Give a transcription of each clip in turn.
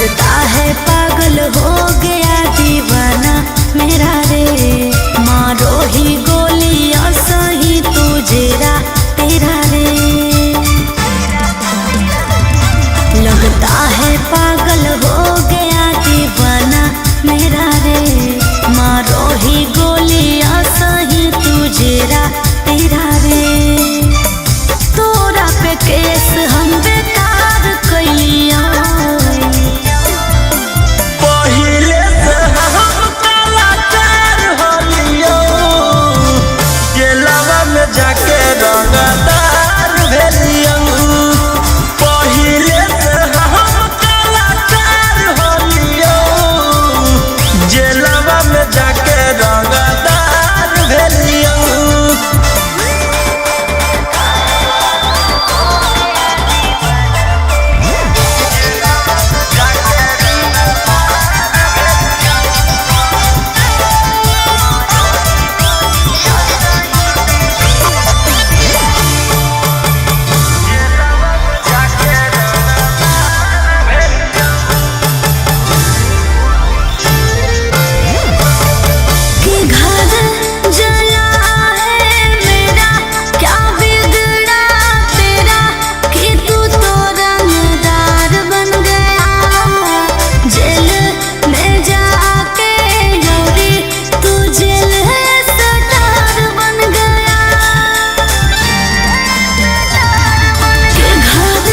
लगता है पागल हो गया दीवाना मेरा रे। मारो ही गोलियां सही तुझेरा तेरा रे। लगता है पागल हो गया दीवाना मेरा रे। मारो ही गोलियां सही तुझेरा तेरा रे। तोरा पे केस हम बेकार कैलिया। पहिले से हम कलाकार होलियो, जेलवा में जाके रंगदार भेलियो। पहिले से हम कलाकार होलियो, जेलवा में जाके रंगदार भेलियो। कि घर जला है मेरा क्या बिगड़ा तेरा, कि तू तो रंगदार बन गया। जेल में जाके योरी तू जेल स्टार बन गया। कि घर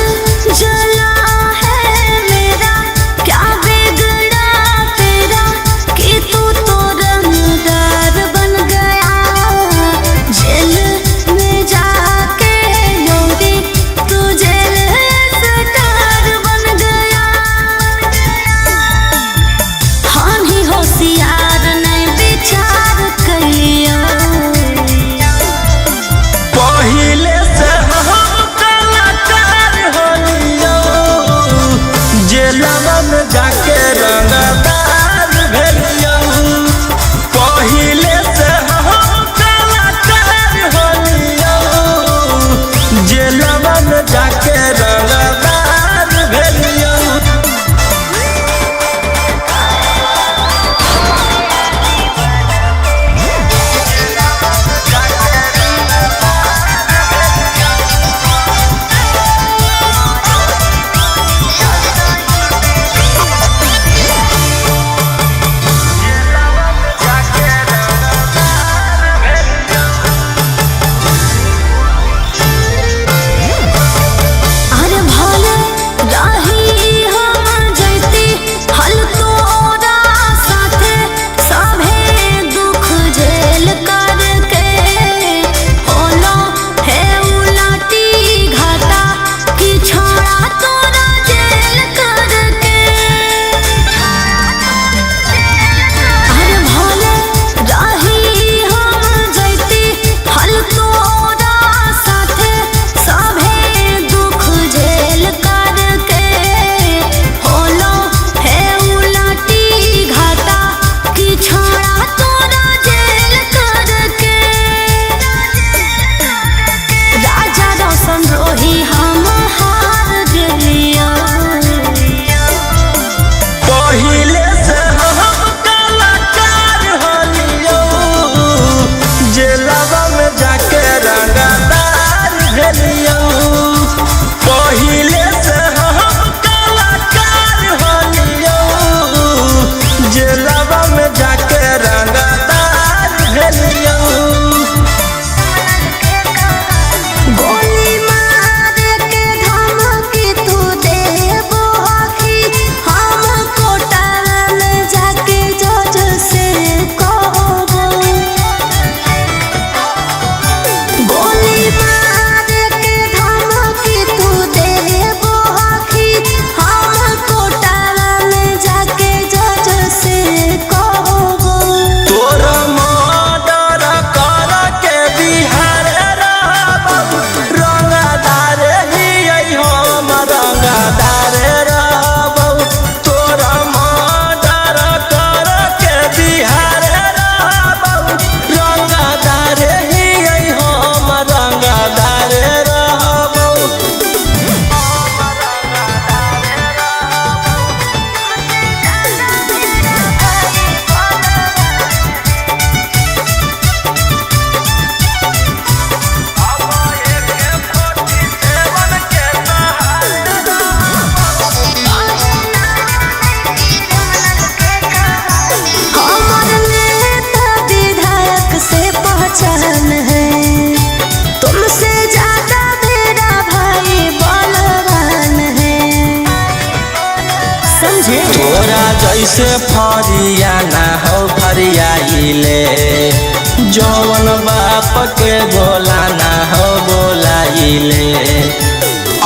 जला है मेरा क्या बिगड़ा तेरा, कि तू तो रंगदार बन गया। जेल में जाके योरी तू जेल स्टार बन गया। हम ही होशियार नहीं विचार करियो। पहिले से हम कलाकार होलियो, जेलवा में जाके रंगदार भेलियो। पहिले से हम कलाकार होलियो, जेलवा में जाके रंगदार भेलियो। समझे। तोरा जैसे फरिया ना हो फरियाइले, जवन बाप के बोला ना हो बोलाइले।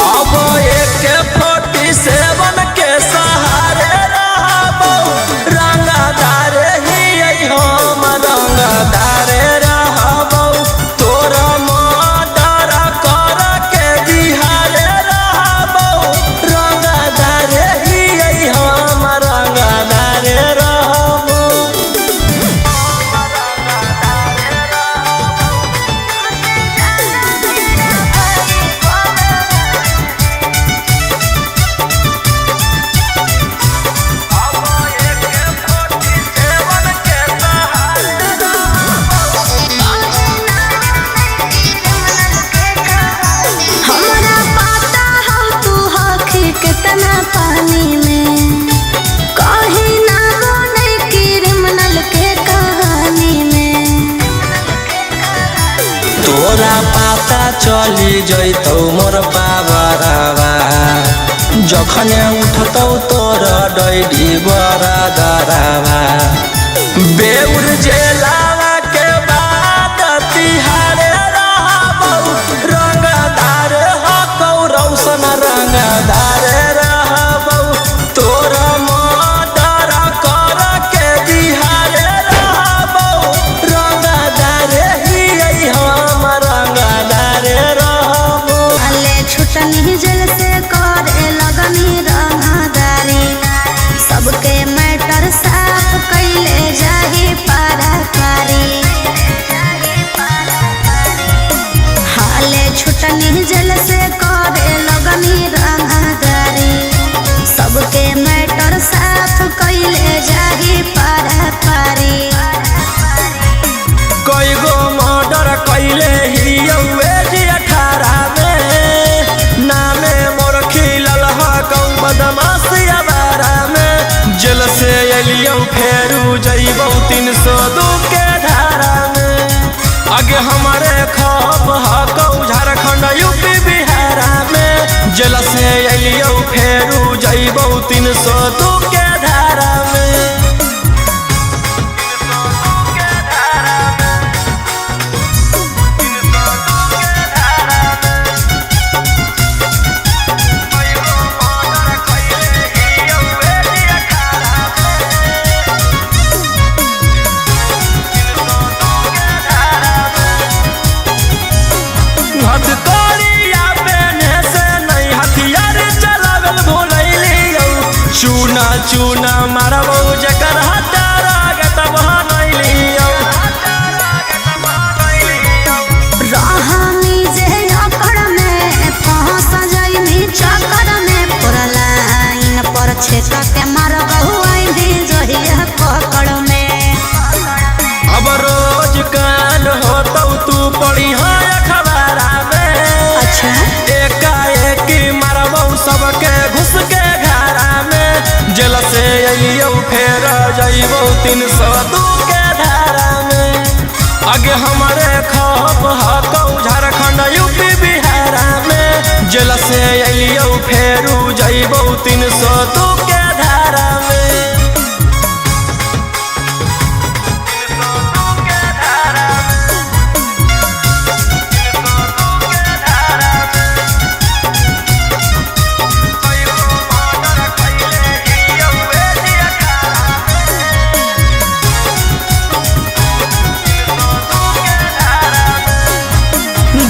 अब AK-47 के सहारे रहबौ, रंगदार ही हम रंगदार रहबौ। तोरा मर्डर कर के बिहारे रहबौ, रंगदार ही हम रंगदार रहबौ। हमरा पता हो तू हखी कितना पानी में, कहीं ना बने क्रिमिनल के कहानी में। तोरा पाता चली जैतौ मोर पावरवा, जखने उठतौ तोर डैडी बरादरवा। बेउर जेलावा के बाद तिहारे रहबौ, रंगदार हकौ रौशन रंगदार रहबौ। तोरा मर्डर कर के बिहारे रहबौ, रंगदार ही हम रंगदार रहबौ। अले छुटनी जेल से करे लगनी रंगदारी, सबके मैटर साफ कैले जाही पारा पारी। हाले छुटनी जेल से करे लगनी रंगदारी, सबके मैटर साफ कैले जाही पारा पारी। कई गो मर्डर कैले ही जी 18 में, नामे मोर खिलल हकौ बदमाशी अबारा में। जेल से एलियौ फेरू जैबौ 302 के धारा में। आगे हमारे खौफ हकौ झारखंड यूपी बिहारा में। जेल से एलियौ फेरू जैबौ 302 के धारा में। हथकड़िया पहने से नहीं हथियार चलावल भुलैलियौ, चूना चूना मारबौ जकर हटारा गतब नैलियौ। रहनी जे अकड़ में फंस जाइनी चक्कर में, पूरा लाइन पर छेक के मारबहु आइनी जहिया पकड़ में। अब रोज कान होतौ तू पड़ी है अखबारा में। अच्छा। एकाएक मारबौ सबके घुस के घरा में। जेल से अइयौ फेर जइबौ 302 के धारा में। आगे हमारे खौफ हकौ झारखंड यूपी बिहारा में। जेल से अइयौ फेरू जइबौ 302 के धारा में।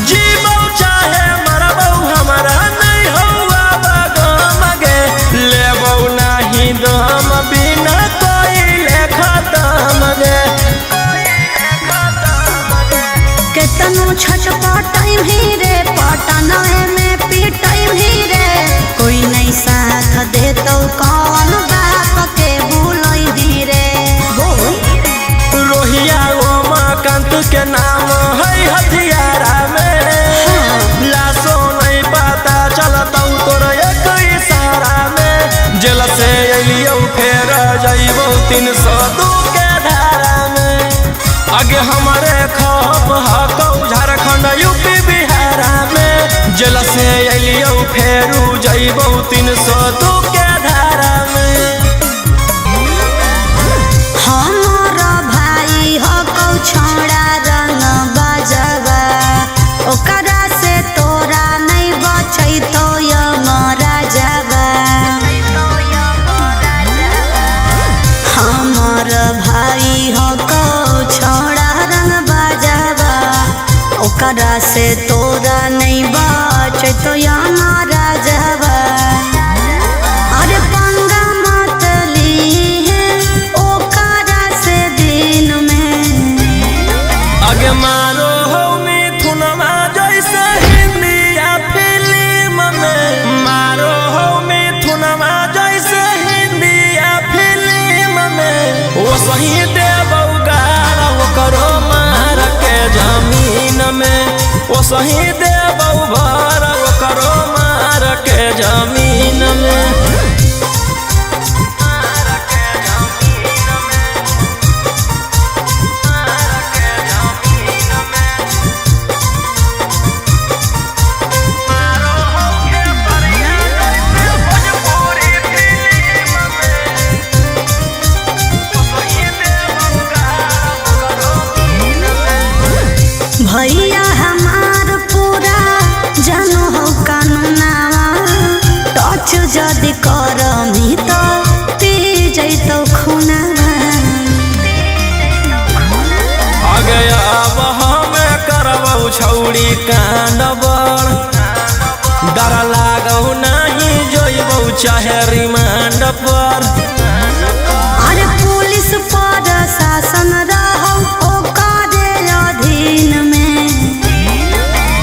जीबौ चाहे मरबौ हमरा नहीं हौवा बगम गे, लेबौ नाही दम बिना कोई खतम गे। केतनो छटपटाई भी रे पटनाए में पिटाई भी रे, कोई नहीं साथ देतो कौन बाप के बुलई भी रे। बोल। रोहिया उमाकांत के नाम है हथियारा में, लाशो नहीं पता चलतौ तोर एक इशारा में। जेल से अइयौ फेर जइबौ 302 के धारा में। आगे हमारे खौफ हकौ झारखंड यूपी बिहारा में। जेल से अइयौ फेरू जइबौ 302 के धारा में। हमर भाई हो को छोड़ा रंग बाजावा, ओकरा से तोरा नहीं बच तो याना राजावा। अरे पंगा मत ली है ओकरा से दिन में। आगे मारो हो मिथुनमा जैसे हिंदिया फिल्म में, मारो हो मिथुनमा जैसे हिंदिया फिल्म में। वो सही देबौ गारा ओकरो मार के जमीन में, वो सही देबौ भर ओकरो मार के जमीन में। भैया हमार पूरा जानो हो कानूनावा, टच जदि करमी तो पी जैतो खुनावा। आगे अब हमें करबौ छौड़ी कांडबर, डर लागौ नहीं जइबौ चाहे रिमांड पर। अरे पुलिस पर शासन रहौ ओकरे अधीन में।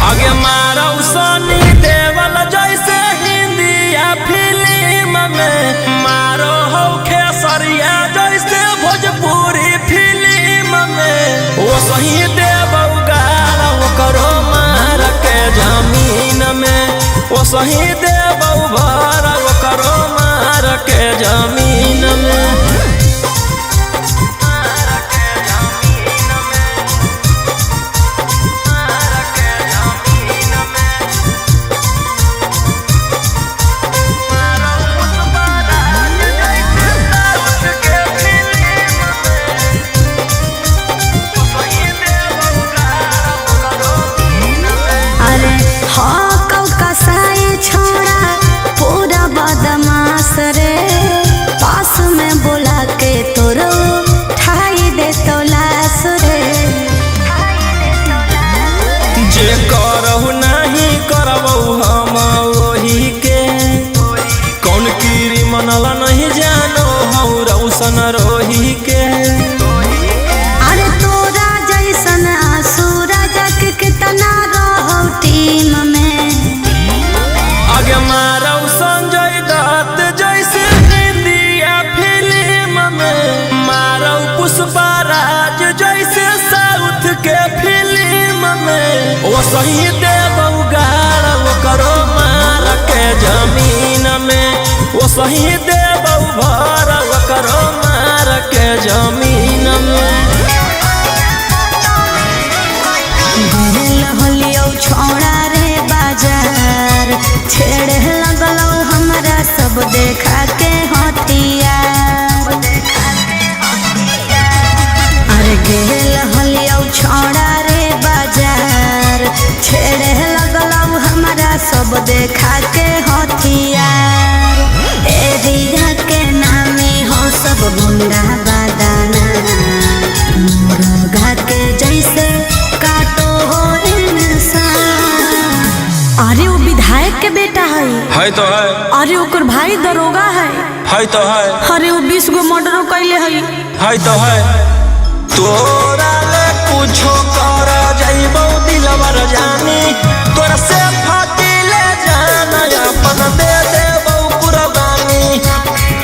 आगे मारौ सनी देवल जैसे हिंदिया फिल्म में, मारो हौ खेसरिया जैसे भोजपुरी फिल्म में। वो सही देबौ गारा ओकरो मार के जमीन में, वो सही देबौ भर ओकरो मार के जमीन में। अरे हाँ कौ कसाई छोड़ा पूरा बदमाश रे, पास में बोला के तोरो ठाई दे तो लाश रे। जे करहु नहीं करबौ हम ओही के, कौन कीरी मनला नहीं जानो हौ रौशन रोही के। अरे तोरा जैसन आसुरा जग कितना रहो टीम में। आगे मारौ संजय दत्त जैसे हिंदिया फिल्म में, मारौ पुष्पा राज जैसे साउथ के फिल्म में। वो सही देबौ गारा ओकरो मार के जमीन में, वो सही देबौ भर ओकरो मार के जमीन में। गेल होलियौ छोड़ा रे बाजार, छेड़े लगलौ हमरा सब देखा के हथियार। अरे गेल होलियौ छोड़ा रे बाजार, छेड़े लगलौ हमरा सब देखा के हथियार। एरिया के नामे हो सब गुंडा बादाना, मुर्गा के जैसे काटो हो इंसान। अरे वो विधायक के बेटा है, है तो है। अरे ओकर भाई दरोगा है, है तो है। अरे वो 20 गो मर्डरो कैले है, है तो है। तोरा ले कुछो कर जइबौ दिलवर जानी, तोरा से फाटिले जाना अपन दे देबौ कुर्बानी।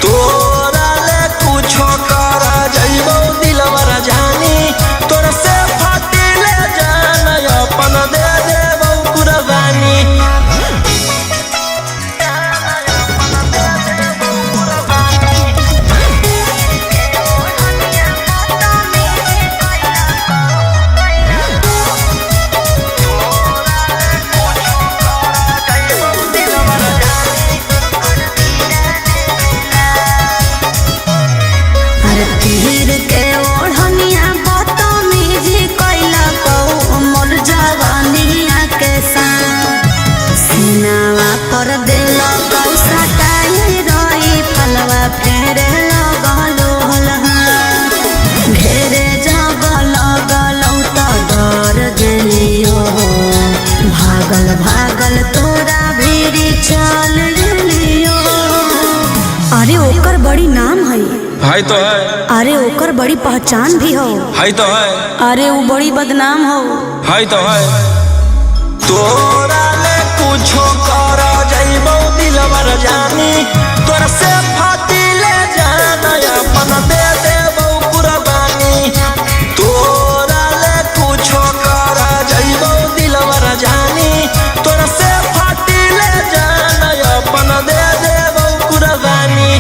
तोरा ले कुछो कर जइबौ दिलवर जानी, तोरा से फाटिले जाना अपन दे देबौ कुर्बानी। ओकर बड़ी नाम है। है तो है। अरे ओकर बड़ी पहचान भी हो। है तो है। अरे वो बड़ी बदनाम हो। है तो है। तोरा ले कुछो कर जइबौ दिलवर जानी, तोरा से फाटी ले जाना अपन दे देबौ कुर्बानी। तोरा ले कुछो कर जइबौ दिलवर जानी, तोरा से फाटी ले जाना अपन दे देबौ कुर्बानी।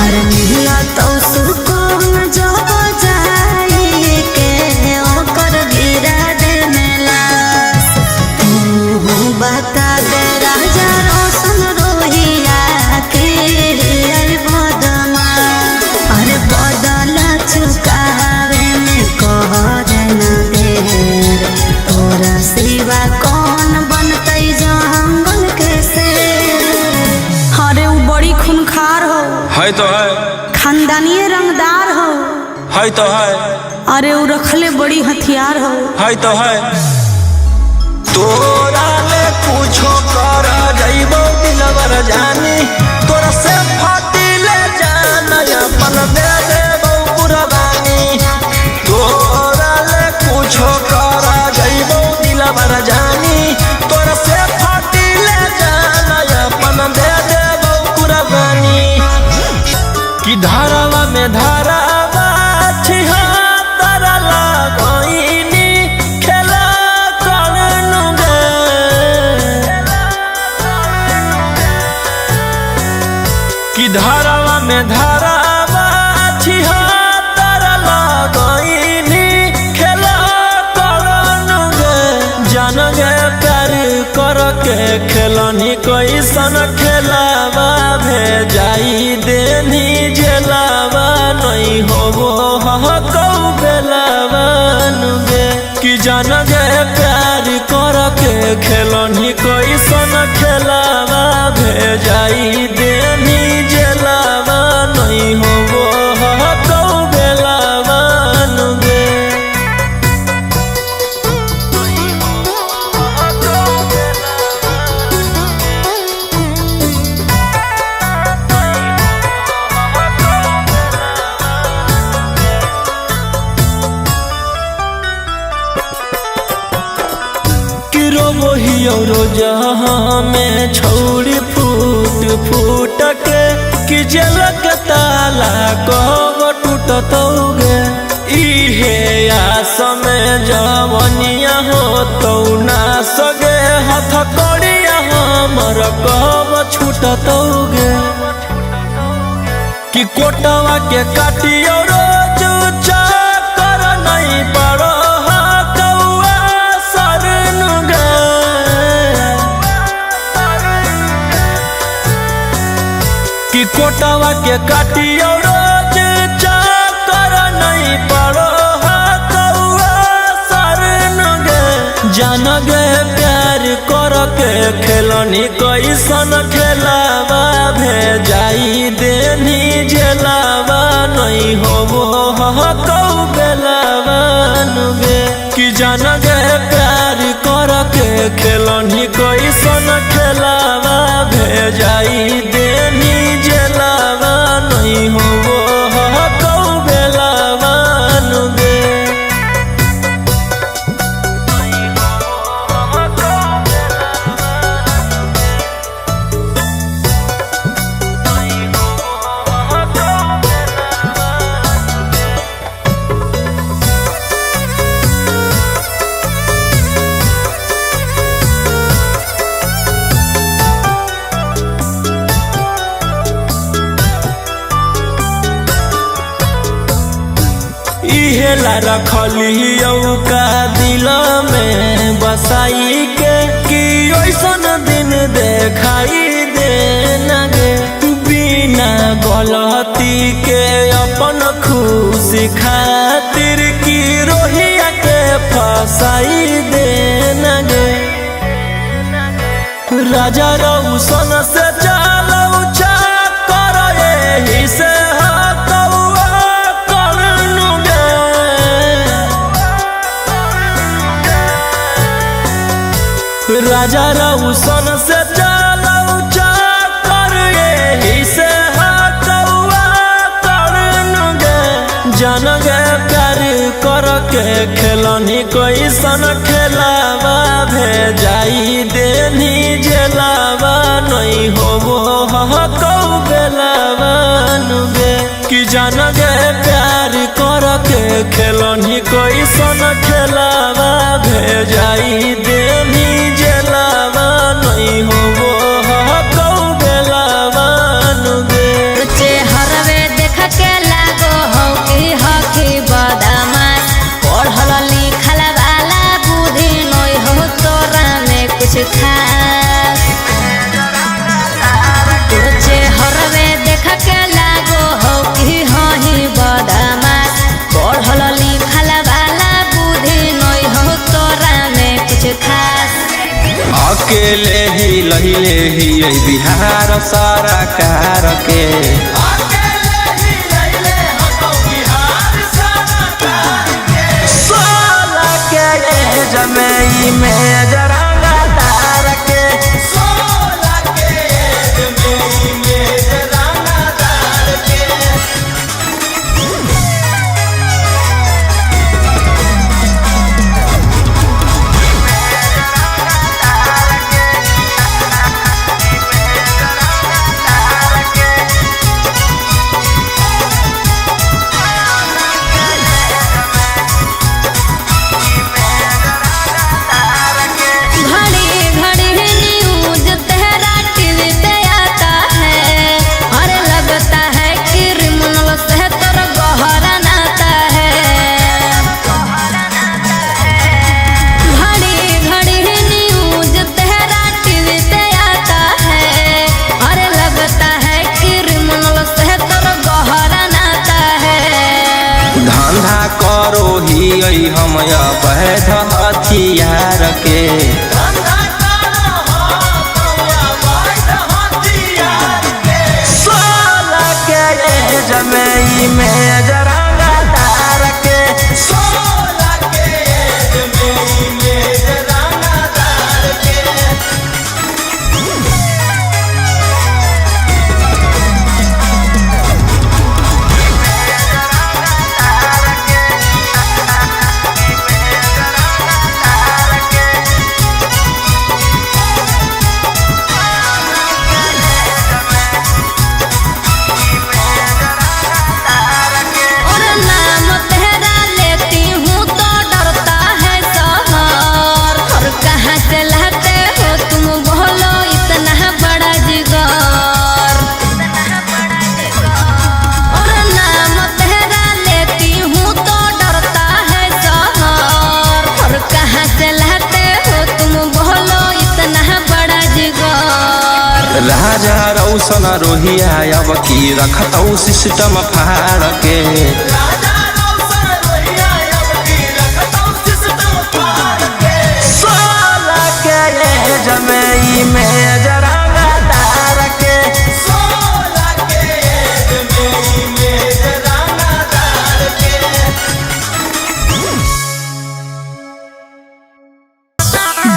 अरे मिला तो सुकून जब जाई के ओकर गिरा दे मेला। तू बता दे राजा रोशन रोहिया के अरे बदमा। अरे बदल चुकावे में कहर न देर, तोरा सिवा कौन बनतै जंगल के शेर। अरे उ बड़ी खूनखार हो। है तो है। खानदानी रंगदार हो। है तो है। अरे उ रखले बड़ी हथियार हो। है तो है। तोरा ले कुछो कर जइबौ दिलवर जानी, तोरा से फाटी ले जाना अपन दे देबौ कुर्बानी। तोरा ले कुछो कर जइबौ दिलवर जानी, तोरा से फाटी ले जाना अपन दे देबौ कुर्बानी। कि धारावा में धारावा छिहत्तर लगइनी खेला करनु गे। कि धारावा में धारावा छिहत्तर लगइनी खेला करनु गे। जान गे प्यार कर के खेलनी कैसन खेलावा भेजाई देनी जेलावा नहीं होबो हकौ बेलावा नुगे। कि जान गे प्यार कर के खेलनी कैसन खेलावा भेजाई देनी जेलावा नहीं होबो हकौ बेलावा नुगे। रोजहाँ में छौड़ी फूट फूट के कि जलक ताला कब टूटतौगे। इहे आस में जवनिया हो तौ ना सगे हथ कड़िया हमर कब छूटतौगे। कि कोटवा के काटियो रोज चक्कर नहीं पड़ो कौआ सरनु गे। कि कोटवा के काटियो रोज चक्कर नहीं पड़ो कौआ सरनु गे। जान गे प्यार कर के खेलनी कैसन खेलावा भेजाई देनी जेलावा नहीं होबो हकौ बेलावा नुगे। कि जान गे प्यार कर के खेलनी कैसन खेलावा भेजाई देनी जेलावा नहीं होबो हकौ बेलावा नुगे। इहेला रखलियौ का दिल में बसाई के कि ओइसन दिन देखाई दे गे। बिना गलती के अपन खुशी खातिर की रोहिया के फसाई दे गे। राजा रौशन से चलौ चक्कर एही से हतौआ करनु गे। राजा रौशन से चलौ चक्कर एही से हतौआ करनु गे। जान गे प्यार कर के खेलनी कैसन खेलावा भेजाई देनी जेलावा नहीं होबो हकौ बेलावा नु गे। कि जान गे प्यार कर के खेलनी कैसन खेलावा भेजाई देनी जेलावा नहीं होबो हकौ बेलावा नु गे। चेहरवे देख के लागो हौ कि हकी बदमाश, पढ़ल लिखल वाला बुद्धि नहीं हो तोरा में कुछ खास। चेहरवे देख के लागो हौ कि हही बदमाश, पढ़ल लिखल वाला बुद्धि नहीं हो तोरा में कुछ खास। अकेले ही लहिले ही बिहार सारा कार के। सोलह के एज में ई मेजरंगा तार के। 16 के एज में ई मेजरंगा तार के। घड़ी घड़ी न्यूज तेरा टीवी पे आता है, और लगता है क्रिमिनल से तोर गहरा नाता है। घड़ी घड़ी न्यूज तेरा टीवी पे आता है, और लगता है क्रिमिनल से तोर गहरा नाता है। धंधा करो ही हम अवैध हथियार के। 16 के एज में ई मेजरंगा तार के। 16 के एज में ई मेजरंगा तार के। और नाम तेरा लेती हूँ तो डरता है शहर, और कहाँ से लाते हो तुम बोलो इतना बड़ा जिगर। और नाम तेरा लेती हूँ तो डरता है शहर, और कहाँ से लाते हो तुम बोलो इतना बड़ा जिगर। राजा रौशन रोहिया अब की रखतौ सिस्टम फाड़ के। 16 के एज में ई मेजरंगा तार के। 16 के एज में ई मेजरंगा तार के।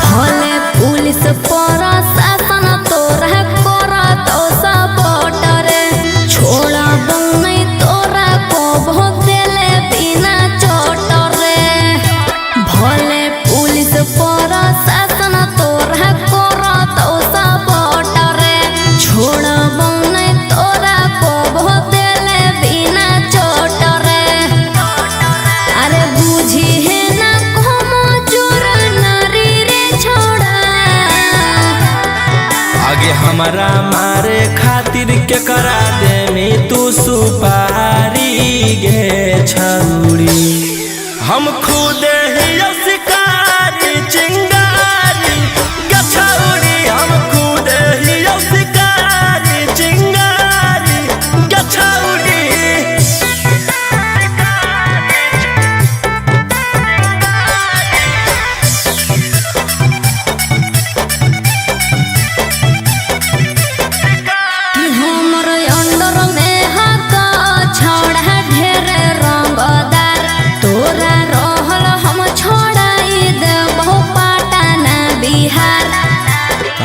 भले पुलिस प्रशासन तोरा करत सपोर्ट रे, छोड़ा नहीं तोरा को देले बिना चोट रे। भले पुलिस प्रशासन तोरा करत सपोर्ट रे, छोड़ा नहीं तोरा को देले बिना चोट रे। अरे बुझी है ना como चोर नारी रे छोड़ा। आगे हमारा मारे खातिर के करा दे में तू सुपारी गे छौरी। हम खुद ही शिकारी चिंगारी गछौरी। हम खुद ही शिकारी चिंगारी गछौरी।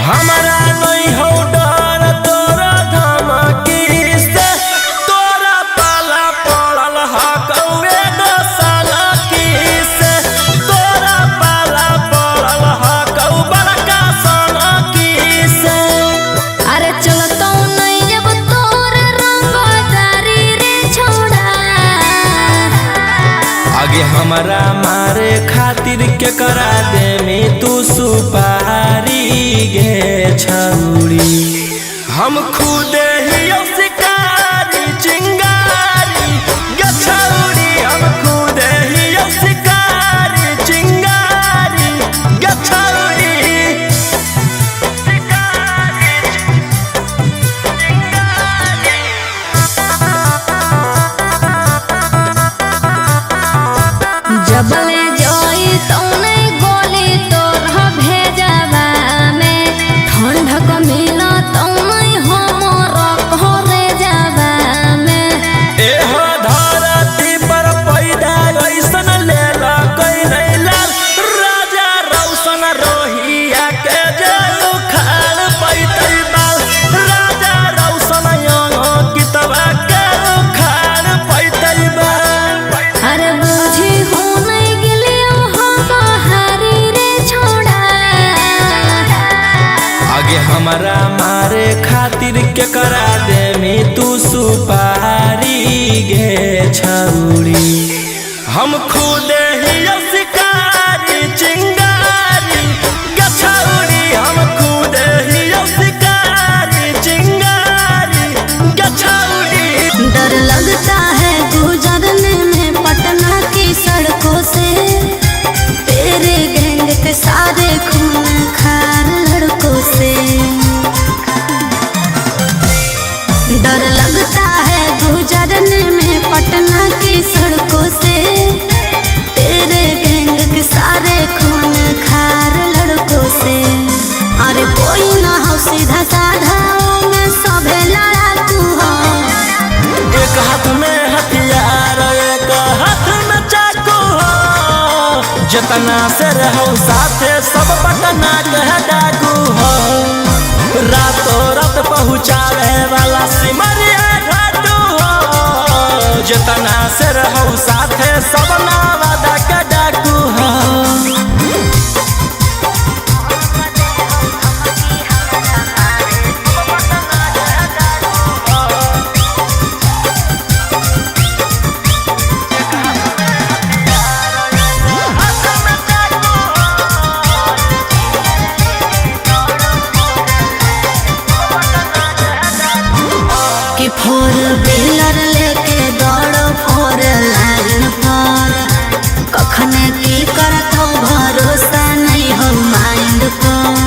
हमारा नहीं हो डर तोरा धमकी से, तोरा पाला पड़ल हकौए दोसाला की से, तोरा पाला पड़ल हकौ बड़का सोना की से। अरे चलतो नहीं जब तोर रंगदारी रे छोड़ा। आगे हमारा मारे खातिर के करा दे में तू सुपारी गे छौरी। हम खुदे ही शिकारी चिंगारी गे छौरी, हम खुदे ही शिकारी चिंगारी गे छौरी। जबले जोई तौने गोली तोर भेजबा में, ठंडक मिला तौने हमर घरे जाबा में। एहो धरती पर पैदा ऐसन लेला कोई नहीं लाल, राजा रौशन रोहिया के जे उखाड़ पैतै बाल, राजा रौशन कितबा के उखाड़ पैतै बाल। अरे बुझी हो नहीं गेलियो हम हारी रे छोड़ा। आगे हमारा मारे खातिर के करा दे में तू सुपारी गे छौरी। हम खुदे ही शिकारी चिंगारी गे छौरी, हम खुदे ही शिकारी चिंगारी गे छौरी। डर लगता है गुजरने में पटना की सड़कों से, तेरे गैंग के सारे खून खार लड़कों से। डर लगता है गुजरने में पटना की सड़कों से, तेरे गैंग के सारे खून खार लड़कों से। अरे कोई ना हो सीधा साधा में सभे लड़ाकू हो। एक हाथ में हथियार एक हाथ में चाकू हो, जितना से रहो साथे सब पटना के डाकू हो। रातों रात पहुँचावे वाला सिमरिया घाटू हो, जितना से रहो साथे सब नावादा के डाकू हो। कि फोर व्हीलर लेके दौड़ो फोर लाइन पर, कखने की करतो भरोसा नहीं हो माइंड पर।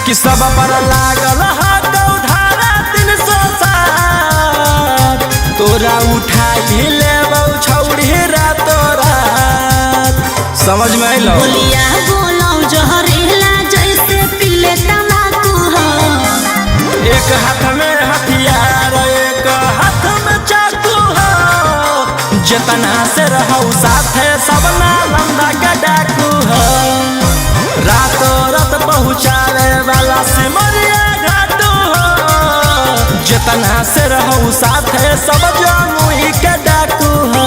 कि सब पर लागल हकौ धारा 307, तोरा उठाई लेबौ छौरी रातो रात। समझ में अइलौ? बोलिया बोलो जहरीला जैसे पीले तम्बाकू हो। एक हाथ में हथियार एक हाथ में चाकू हो, जितना से रहो साथे सब नालंदा के डाकू हो। रातों रात पहुँचावे वाला सिमरिया घाटू हो, जितना से रहो साथे सब जमुई के डाकू हो।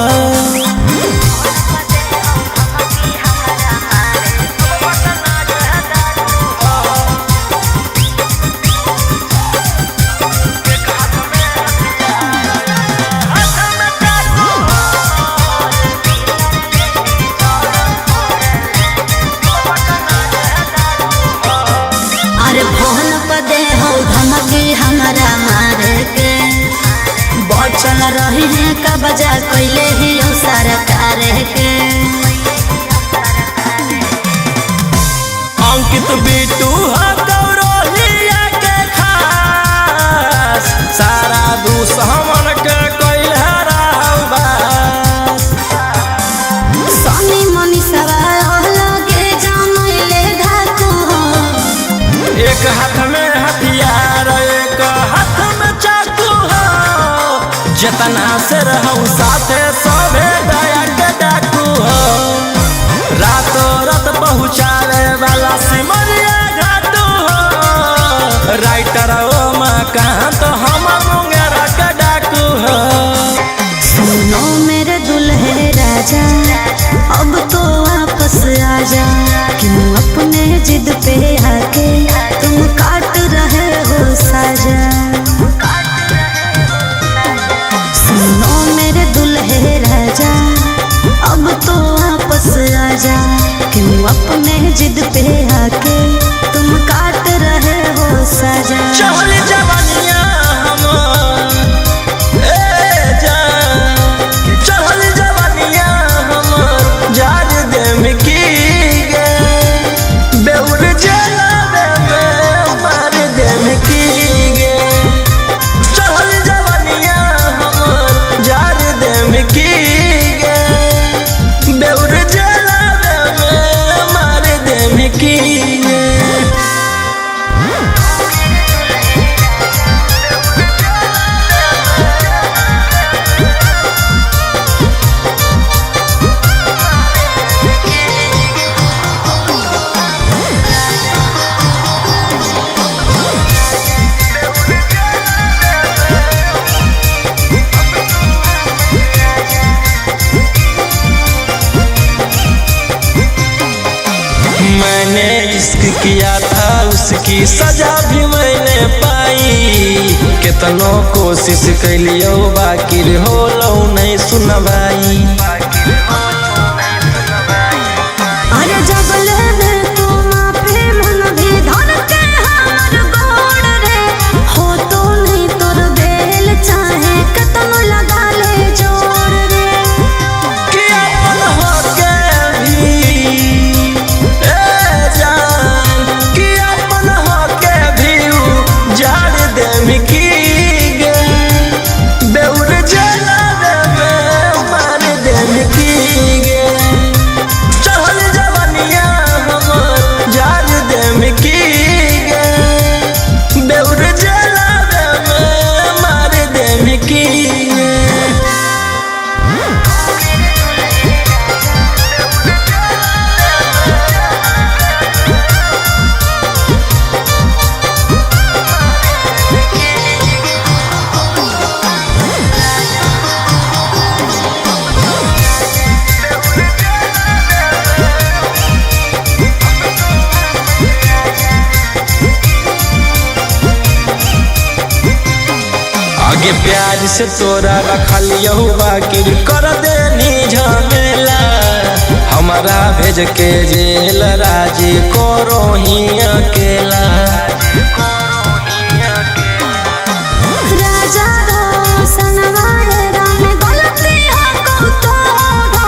अरे फोन पर दे हो धमकी हमरा मारे के, बचल रही है कब्जा कैले ही हो सरकार के। अंकित बिट्टू हकौ रोहिया के खास, सारा दुश्मन के कैल हराबास। सोनी मनी सवार लगे जानले धाकू हो। एक हाथ में हथियार एक हाथ में चाकू हो, जितना से रहो साथे सभे दया के डाकू हो। रातों रात पहुँचावे वाला सिमरिया घाट किया था उसकी सजा भी मैंने पाई। केतनो कोशिश कैलियो बाकी होलो नहीं सुनवाई। अरे जब लेबे तू माफी मन भी धर के हमर गोड़ रे, हो तो नहीं तोर बेल चाहे कतनो लगा ले जोड़ रे। कि अपन होके भी ए जान, कि अपन होके भी उ जाड़ देम की गे, बेउर जला देमे मार देम की गे। चढ़ल जवनिया हमर जाड़ देम की गे, बेउर जला देमे मार देम की गे। आगे प्यार से तोरा रखलियो बाकी कर देनी झमेला, हमारा भेज के जेल राजी करो ही अकेला। राजा रोशन वायरा में गलती हो को तोरो,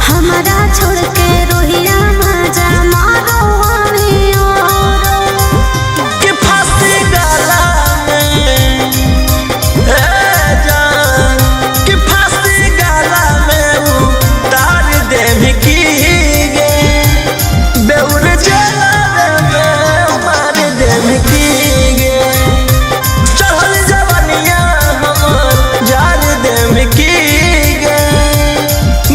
हमारा छोड़ के रोहिया मजा मारो हमी औरो। कि फांसी गला में ए जान, कि फांसी गला में उतार देम की गे, बेउर जला देमे मार देम की गे। चढ़ल जवनिया हमर जार देम की गे,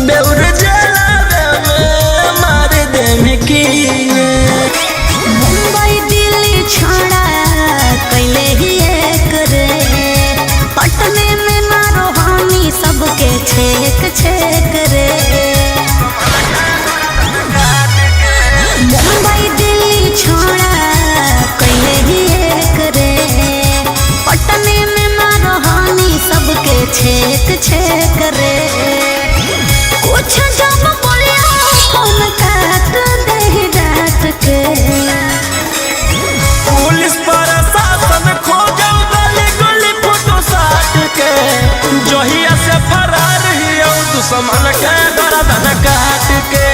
बेउर जला देमे मार देम की गे। मुंबई दिल्ली छोड़ा कैले ही एक रे, पटने में मारो हामी सबके छेक छेक रे। मुंबई दिल्ली छोड़ा कैले ही एक रे, पटने में मारो हामी सबके छेक छेक रे। कुछ जब बोलिया फोन काट दे डांट के। पुलिस प्रशासन खोजौ गली गली फोटो साट के, जहिया से फरार हियौ दुश्मन के गर्दन काट के।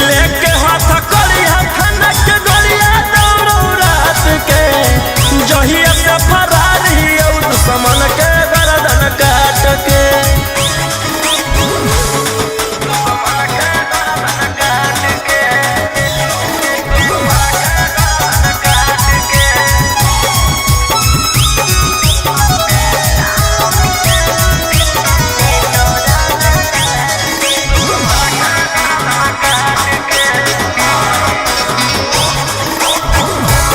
लेके हाथ करिया थाना के गलिया दौड़ौ रात के, जहिया से फरार हियौ दुश्मन के गर्दन काट के।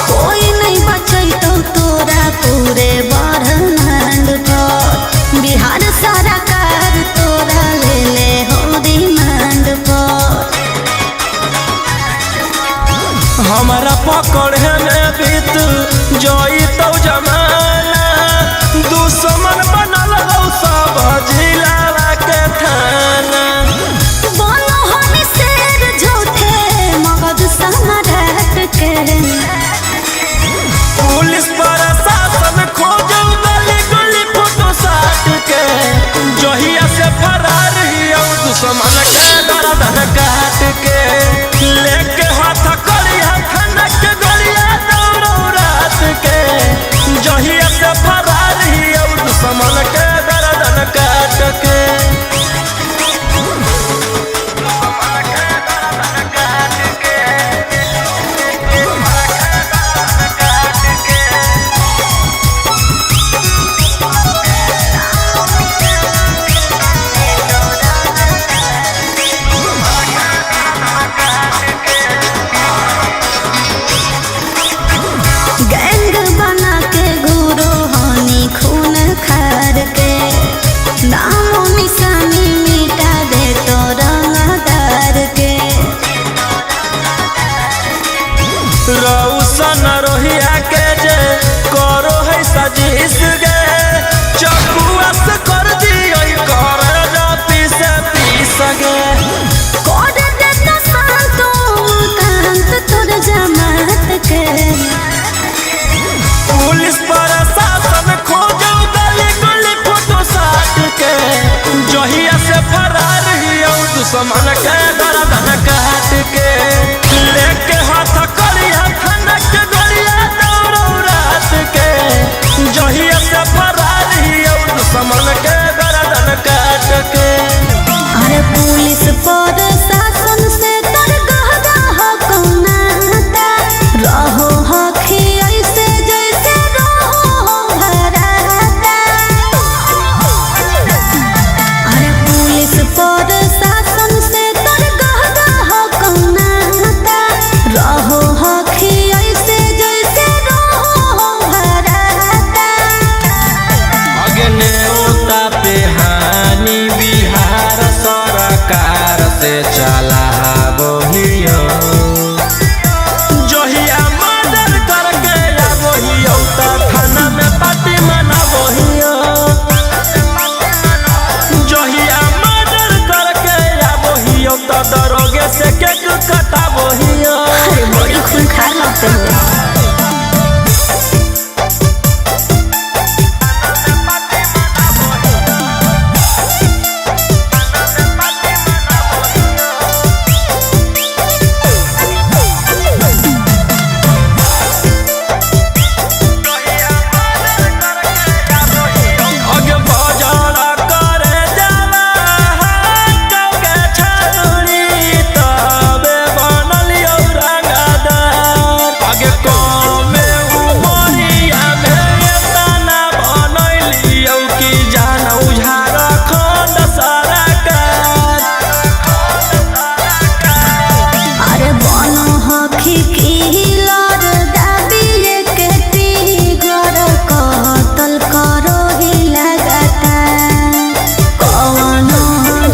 कोई नहीं बचैतौ तोरा पूरे ब्रह्मांड पर, बिहार सारा कार तोरा ले ले हो डिमांड पर। हमारा पकड़े में बीत जोई तो जमाना, दुश्मन बनल हौ सब जिला के थाना। बोलो हनी शेर झूठे मगज सम्राट के। पुलिस प्रशासन खोजौ गली गली फोटो साट के, जहिया से फरार हियौ दुश्मन के गर्दन काट के। लेके हाथ करिया थाना के गलिया दौड़ौ रात के, जहिया से फरार हियौ दुश्मन के गर्दन काट के। गुलशन रोहिया के जे करो है साजिश गे, चकुआ से कर दियो कर जा पीस पीस गे। कर देता शांत कांत तोर जमात के। पुलिस प्रशासन खोजो गली गली फोटो साट के, जहिया से फरार हियौ दुश्मन के गर्दन काट के। लेके हाथ करिया थाना के गोलिया दौड़ौ रात के, जहिया से फरार हियौ दुश्मन के गर्दन काट के। अरे पुलिस प्रशासन से तोर गहरा हो कौनाता, रहो हखी ऐसे जैसे रहो हो भराता। अरे पुलिस प्रशासन से तोर गहरा हो कौनाता, रहो हखी ऐसे जैसे रहो हो भराता। अग्नि उता पे हानि बिहार सरकार से चला बोहियो, जहिया मर्डर करके आबोहियो त थाना में पार्टी मनाबोहियो। जहिया मर्डर करके आबोहियो त दरोगे से केक कटाबोहियो। अरे बड़ी खूंखार लगते हो। अगे बजर करे जावा कौके छाउरी तबे बनल यौ रंगदार। अगे कमे उमरिया में एतना बनैलियौ कि जानौ झारखंड सरकार। अरे बनो हखी किलर दाबिए के टीगर कतल करो ही लगाता। कवनो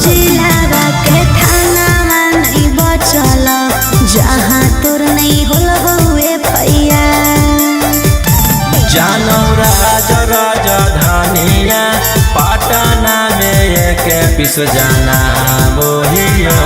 जिला के थाना नहीं बचल जहाँ तोर नहीं होल हुए भैया। जानौ राज राजधानिया पटना में एक पिस जाना बोहियो।